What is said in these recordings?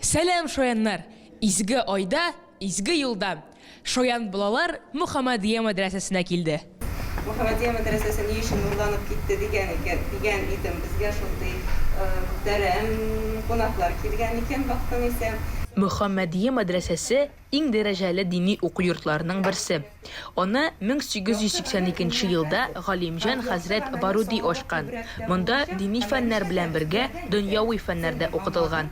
Сәлам, шаяннар! Изге айда, изге юлда! Шаян балалар Мөхәммәдия мәдрәсәсенә килде. Мөхәммәдия мәдрәсәсе ни өчен нурланып китте дигән икән, дигән идем, безгә шундый мөхтәрәм кунаклар килгән икән, бактың исә. Мөхәммәдия мәдрәсәсе иң дәрәҗәле дини уку йортларының берсе. Аны 1882 нче елда Галимҗан хәзрәт Баруди ачкан. Монда дини фәннәр белән бергә дөньяви фәннәр дә укытылган.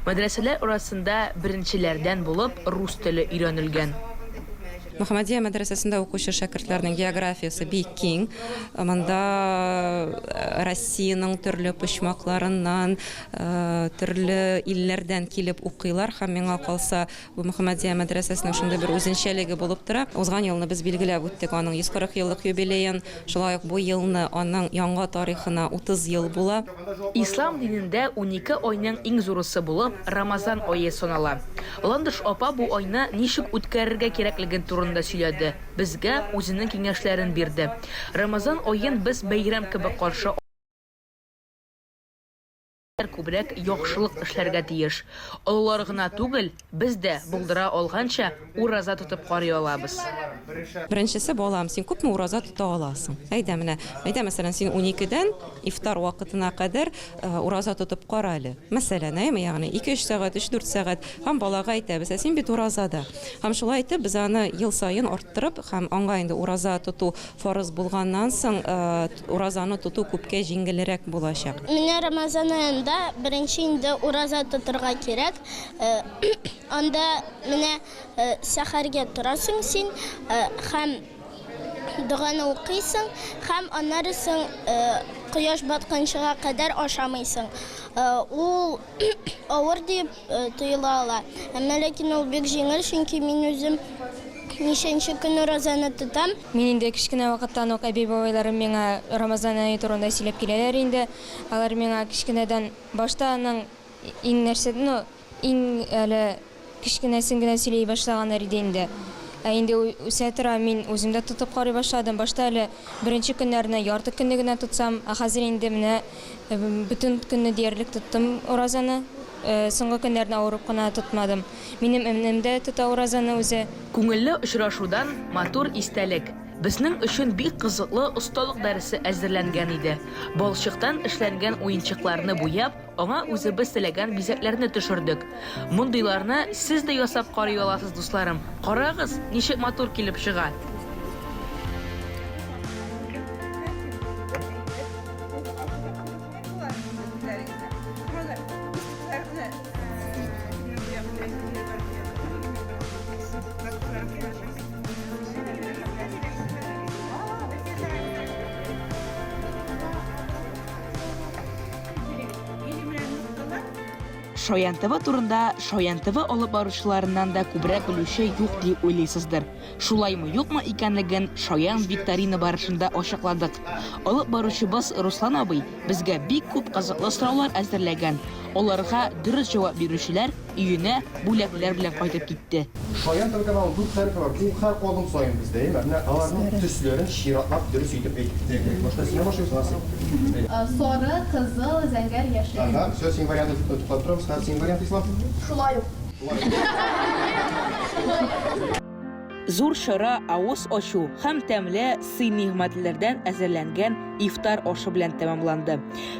Мәдрәсәләр арасында беренчеләрдән булып рус теле өйрәнелгән. Мөхәммәдия мәдрәсәсендә укучы шәкертләрнең географиясе бик киң. Монда Россиянең төрле почмакларыннан, төрле илләрдән килеп укыйлар һәм миңа калса, бу Мөхәммәдия мәдрәсәсенең шундый бер үзенчәлеге булып тора. Узган елны без билгеләп үттек аның 140 еллык юбилеен. Шулай ук бу елны аның яңа тарихына 30 ел була. Ислам динендә 12 айның иң зурысы булып Рамазан ае санала. Ландыш апа бу айны ничек үткәрергә кирәклеген турында сөйләде, безгә үзенең киңәшләрен бирде. Рамазан аен без бәйрәм кебек каршы күбрәк яхшылык эшләргә тиеш. Олылар гына түгел, без дә, булдыра алганча, ураза тотып карый алабыз. Беренчесе, балам, син күпме ураза тота аласың? Әйдә, менә, әйдә, мәсәлән, син уникедән ифтар вакытына кадәр ураза тотып кара әле. Мәсәлән, әйеме, ягъни ике-өч сәгать, өч-дүрт сәгать. Һәм балага әйтәбез, ә син бит уразада. Һәм шулай итеп без аны ел саен арттырып һәм аңа инде ураза тоту фарыз булганнан соң, уразаны тоту күпкә җиңелрәк булачак. Менә Рамазан аенда беренче инде ураза тотырга кирәк. Анда менә сәхәргә торасың син һәм доганы укыйсың һәм аннары соң кояш батканчыга кадәр ашамыйсың. Ул авыр дип тоела ала, әмма ләкин ул бик җиңел, чөнки мин үзем ничәнче көн уразаны тотам. Мин инде кечкенә вакыттан ук әби-бабайларым миңа Рамазан ае турында сөйләп киләләр инде. Алар миңа кечкенәдән башта аның иң нәрсә, ну, Иң әле кечкенәсен генә сөйли башлаганнар иде инде. Ә инде үсә тора, мин үзем дә тотып карый башладым. Башта әле беренче көннәрне ярты көнне генә тотсам, ә хәзер инде менә бөтен көнне диярлек тоттым уразаны. Соңгы көннәрне авырып кына тотмадым. Минем энем дә тота уразаны үзе. Күңелле очрашудан матур истәлек. Безнең өчен бик кызыклы осталык дәресе әзерләнгән иде. Балчыктан эшләнгән уенчыкларны буяп, Аңа үзебез теләгән бизәкләрне төшердек. Мондыйларны сез дә ясап карый аласыз, дусларым. Карагыз, ничек матур килеп чыга! Шаян ТВ турында Шаян ТВ алып баручыларыннан да күбрәк белүче юк дип уйлыйсыздыр. Шулаймы, юкмы икәнлеген Шаян викторина барышында ачыкладык. Алып баручыбыз Руслан абый безгә бик күп кызыклы сораулар әзерләгән. Аларга дөрес җавап бирүчеләр өенә бүләкләр белән кайтып китте. Шаян ТВ каналының дүрт хәрефе бар. Ул һәр адым саен бездә, әйеме? Менә аларның төсләрен чиратлап дөрес итеп әйтеп китәргә кирәк. Башта синнән башлыйбыз, аннан син. Сары, кызыл, зәңгәр, яшел. Ага, всё, синең вариантны туктатып торабыз. Хәзер синең вариант, Ислам. Шулай ук. Зур чара авыз ачу һәм тәмле сый-нигъмәтләрдән әзерләнгән ифтар ашы белән тәмамланды.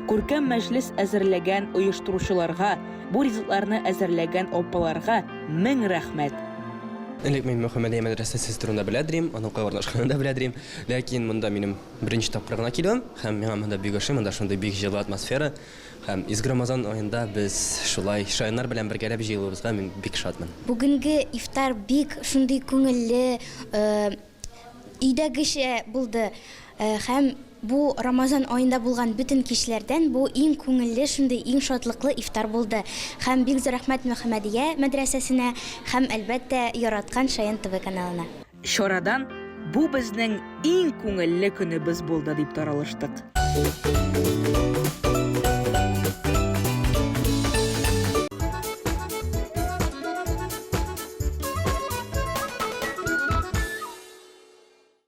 Күркәм мәҗлес әзерләгән оештыручыларга, бу ризыкларны әзерләгән апаларга мең рәхмәт! Элек мин Мөхәммәдия мәдрәсәсе турында беләдер идем, аның кая урнашканын да беләдер идем. Ләкин монда минем беренче тапкыр гына килүем һәм миңа монда бик ошый, монда шундый бик җылы атмосфера. Һәм изге Рамазан аенда без шулай шаяннар белән бергәләп җыелуыбызга мин бик шатмын. Бүгенге ифтар бик шундый күңелле, өйдәгечә булды. Һәм бу Рамазан аенда булган бөтен кичләрдән бу иң күңелле, шундый иң шатлыклы ифтар булды. Һәм бик зур рәхмәт Мөхәммәдия мәдрәсәсенә һәм, әлбәттә, яраткан Шаян ТВ каналына. Чарадан бу безнең иң күңелле көнебез булды дип таралыштык.